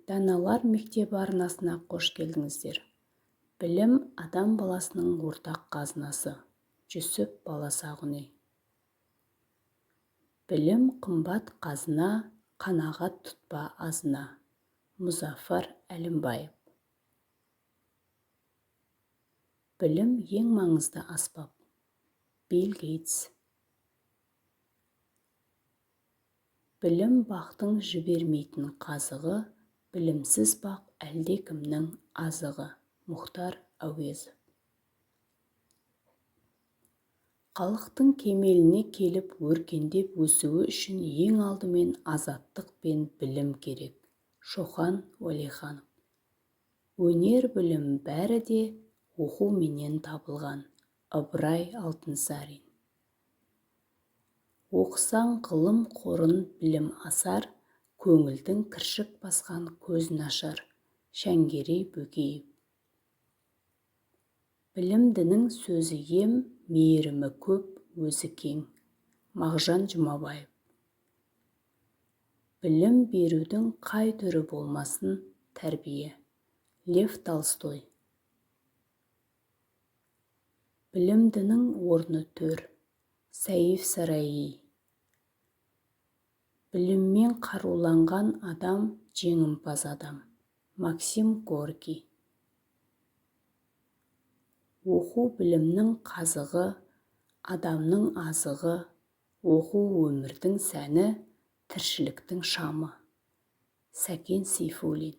Даналар мектебі арнасына қош келдіңіздер. Білім адам баласының ортақ қазынасы. Жүсіп Баласағұни. Білім қымбат қазына, қанағат тұтпа азына. Мұзафар Әлімбаев. Білім ең маңызды аспап. Билл Гейтс. Білім бақтың жібермейтін қазығы, білімсіз бақ әлдекімнің азығы. Мұхтар Әуезов. Халықтың кемеліне келіп өркендеп өсуі үшін ең алдымен азаттық пен білім керек. Шоқан Уәлиханов. Өнер, білім бәрі де оқуменен табылған. Ыбырай Алтынсарин. Оқысаң ғылым қорын білім асар, көңілдің кіршік басқан көзін ашар. Шәңгерей Бөкеев. Білімдінің сөзі ем, мейірімі көп, өзі кең. Мағжан Жұмабаев. Білім берудің қай түрі болмасын тәрбие. Лев Толстой. Білімдінің орны төр. Сәйф Сараи. Біліммен қаруланған адам жеңімпаз адам. Максим Горький. Оқу білімнің қазығы, адамның азығы, оқу өмірдің сәні, тіршіліктің шамы. Сәкен Сейфуллин.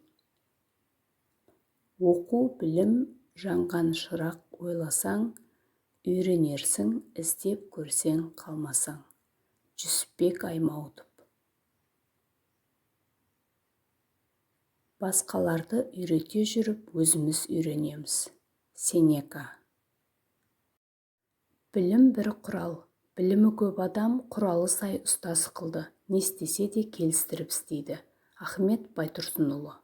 Оқу білім жанған шырақ ойласаң, үйренерсің, іздеп көрсең қалмасаң. Жүсіпбек Аймауытов. Басқаларды үйрете жүріп өзіміз үйренеміз. Сенека. Білім бір құрал. Білімі көп адам құралы сай ұста сықылды, не істесе де келістіріп істейді. Ахмет Байтұрсынұлы.